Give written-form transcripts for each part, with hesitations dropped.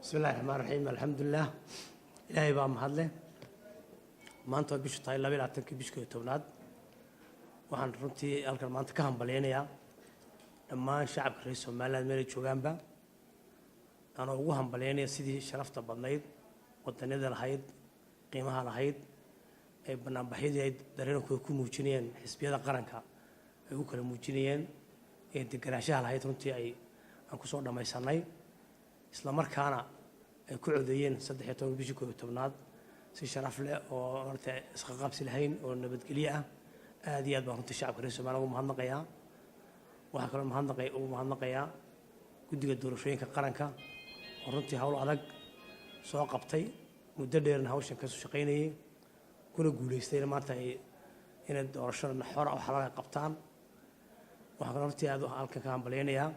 Bismi illahi raxmaan raxiim. Alxamdulilah, Ilaahay baa mahadleh. Maanta waa bishu tahay 22-kii bishii 11-aad. Waxaan runtii halkan maanta ka hambalyaynayaa dhammaan shacabka reer Somaliland meelay joogaanba, anoo ugu hambalyaynaya sidii sharafta badnayd, wadaniyada lahayd, qiimaha lahayd ay banaanbaxyadii ay dareenkooda ku muujinayeen, xisbiyada qaranka ay u kala muujinayeen, ee deganaanshaha lahayd runtii ay aan kusoo dhammaysanay, isla markaana ay ku codeeyeen 13 bishii 11-aad si sharaf leh oo marta isqaqabsi lahayn oo nabadgelyo ah. Aad iyo aad baan runtii shacabka reer Somaliland ugu mahadnaqayaa. Waxaa kaloo ugu mahadnaqayaa guddiga doorashooyinka qaranka oo runtii hawl adag soo qabtay, muddo dheerna hawshan kasoo shaqaynayay, kuna guulaystayna maanta ay inay doorashada xora oo xalaal ay qabtaan. Waxaan kaloo runtii aad halkan ka hambalyaynayaa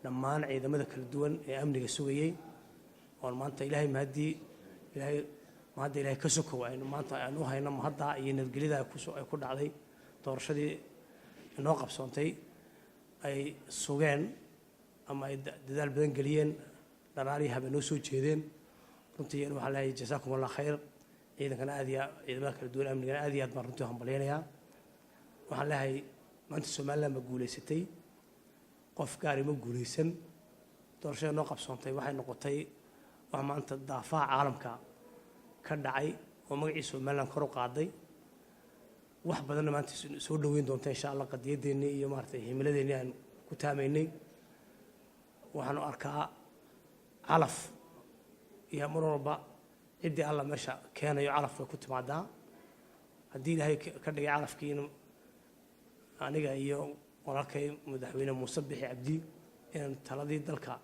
dhammaan ciidamada kala duwan ee amniga sugayey, oon maanta Ilaahay mahaddii, Ilaahay mahadda, Ilaahay ka sokow aynu maanta aynu u hayno mahadda iyo nabadgelyada ay ku dhacday doorashadii inoo qabsoontay, ay sugeen ama ay dadaal badan geliyeen, dharaarihii habeen noo soo jeedeen. Runtii waxaan leeyahay jasaakum Allah khayr. Ciidankana aad iyo ciidamada kala duwan amnigana aad iyo aad baan runtii hambalyaynayaa. Waxaan leeyahay maanta Somaliland ba guulaysatay, qof gaari ma guulaysan. Doorashada noo qabsoontay waxay noqotay wax maanta daafaha caalamka ka dhacay oo magacii Somaliland kor u qaaday, wax badanna maanta soo dhoweyn doonta insha Allah qadiyadeennii iyo maaragtay himiladeennii aan ku taamaynay. Waxaanu arkaa calaf iyo mar walba ciddii Alla meesha keenayo calaf way ku timaadaa. Haddii Ilaahay ka dhigay calafkii in aniga iyo walaalkay Madaxweyne Muuse Bixi Cabdi inaan taladii dalka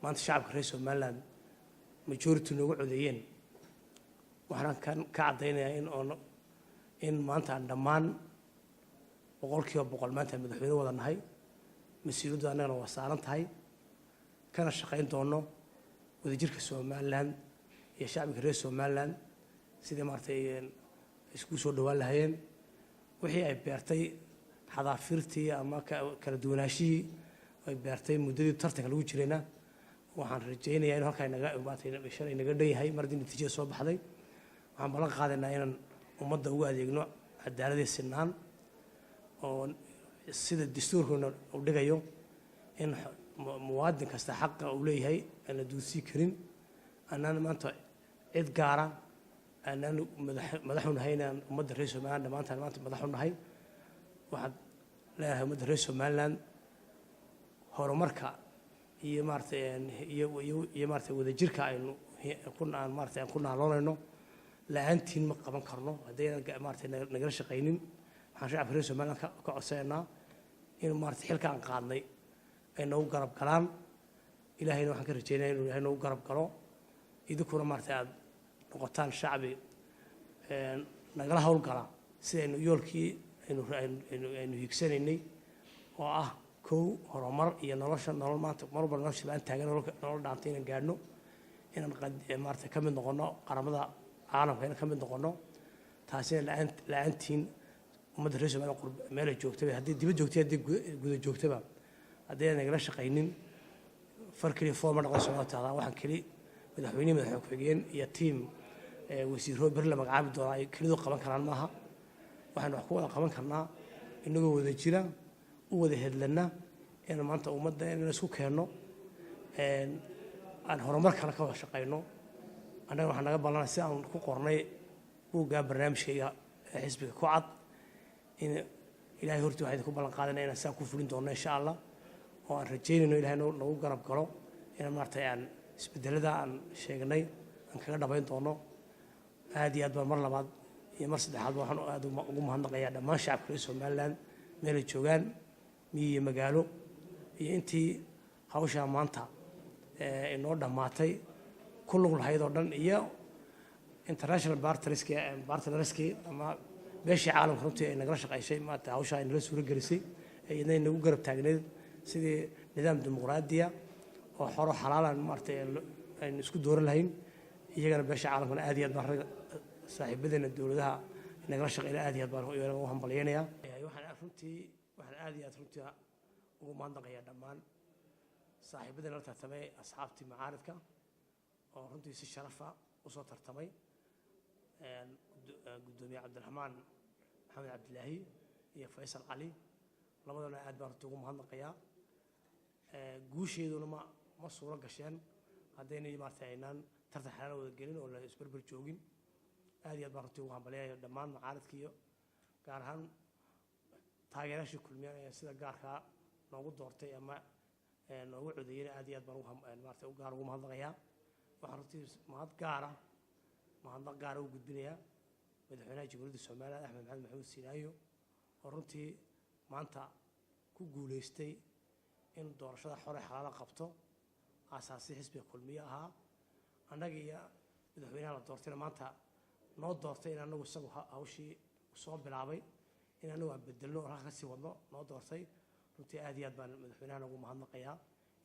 maanta shacabka reer Somaliland majority noogu codeeyeen, waxaan kan ka caddaynayaa in oon in maanta aan dhammaan 100% maanta aan madaxweyne wada nahay, mas-uuliyaddu annagana waa saaran tahay, kana shaqayn doono wadajirka Somaliland iyo shacbiga reer Somaliland sidii maaragtay isku soo dhowaan lahayeen. Wixii ay beertay xadaafirtii ama kala duwanaashihii ay beertay muddadii tartanka lagu jirayna, waxaan rajaynayaa inuu halkaa naga maaragtay shalay naga dhan yahay. Mar haddii natiijada soo baxday, waxaan ballan qaadaynaa inaan ummadda ugu adeegno cadaaladii, sinaan oo sida dastuurkuna uu dhigayo in muwaadin kasta xaqa uu leeyahay aan la duudsii karin, annaan maanta cid gaara aanaan madaxu nahay, inaan ummadda reer Somaliland dhammaantaan maanta madaxu nahay. Waxaad leeyahay ummadda reer Somaliland horumarka iyo maaragtay iyo maaragtay wadajirka aynu ku aan maaragtay aan ku naaloonayno la-aantiin ma qaban karno haddaynan maaragtay nagala shaqaynin. Waxaan shacabka reer Somaliland ka codsanaynaa in maaragtay xilka aan qaadnay ay noogu garab galaan. Ilaahayna waxaan ka rajeynaya inuu Ilahay noogu garab galo, idinkuna maaragtay aada noqotaan shacbi nagala howlgala sidaynu yoolkii aynu hiigsanaynay oo ah kow horumar iyo nolosha, nolol maanta mar walba nolosha baan taagan, nolol dhaantay inaan gaadhno, inaan maaragtay ka mid noqono qaramada caalamka, inaan ka mid noqono. Taasina la-aantiin ummadda reer Somaliland meelay joogtaba, haddii dibad joogtay, haddii guda joogtaba, haddii aan nagala shaqaynin, far keliya fool ma dhaqdo Soomaalida tahdaa. Waxaan keli madaxweyne, madaxweyne ku-xigeen iyo tiim wasiiro beri la magacaabi doonaa ay kelidoo qaban karaan maaha. Waxaynu wax ku wada qaban karnaa inagoo wada jira, u wada hedlana inaan maanta ummadda inaan isku keenno, aan horumar kale ka wada shaqayno. Annaga waxaa naga ballanay si aan ku qornay buuggaa barnaamijkayga ee xisbiga ku cad in Ilahay hortii waxaan idinku ballan qaadayna inaan sidaa ku fulin doono insha Allah, oo aan rajaynayno Ilahay nagu garab galo inaan maaragtay aan isbedelada aan sheegnay aan kaga dhabayn doono. Aad iyo aad baan mar labaad iyo mar saddexaad waxaan aad ugu mahadnaqayaa dhammaan shacabka reer Somaliland meelay joogaan, miyi iyo magaalo, iyo intii hawshaa maanta inoo dhammaatay ku lug lahayd oo dhan, iyo international partnerskii ama beeshii caalamka runtii ay nagala shaqaysay maanta hawshaa ay nala suuro gelisay, ee iyadna nagu garab taagneyd sidii nidaam dimuqraadiya oo xoro xalaalan maaragtay aynu isku dooran lahayn. Iyagana beesha caalamkana aad iyo aad baan, ragga saaxiibadeena dowladaha nagala shaqeyna, aad iyo aad baan iyagana ugu hambalyaynayaa. Waxaan aad iyo aad runtii ugu mahadnaqayaa dhammaan saaxiibadii nala tartamay, asxaabtii mucaaridka. oo runtii si sharafa usoo tartamay, guddoomiye Cabdiraxmaan Maxamed Cabdilaahi iyo Faysal Cali, labadana aad baan runtii ugu mahadnaqayaa. Guusheeduna ma suuro gasheen haddaynay maaragtay aynaan tartan xalaal wada gelin oo la isberber joogin. Aad iyo aad baan runtii ugu hambalyayo dhammaan mucaaradka iyo gaar ahaan taageerayaashii Kulmiyaan ee sida gaarkaa noogu doortay ama noogu codeeyena, aad iyo aad baan maaragtay gaar ugu mahadnaqayaa. Waxaan runtii mahad gaara, mahadnaq gaara u gudbinayaa madaxweynaha Jamhuuriyadda Somaliland, Axmed Maxamed Maxamuud Siinaayo, oo runtii maanta ku guuleystay in doorashada xore xalaala qabto, aasaasi xisbiga Kulmiye ahaa. Annaga iyo madaxweynaha la doortayna maanta noo doortay in anagu isagu hawshii soo bilaabay in anagu aan bedelno oo halka kasii wadno noo doortay. Runtii aad iyo aad baan madaxweynaha nagu mahadnaqayaa.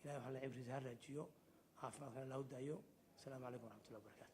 Ilahay waxaan la cimriisa ha raajiyo, caafimaadkana lahu daayo. Asalaamu calaykum waraxmatullahi wabarakatu.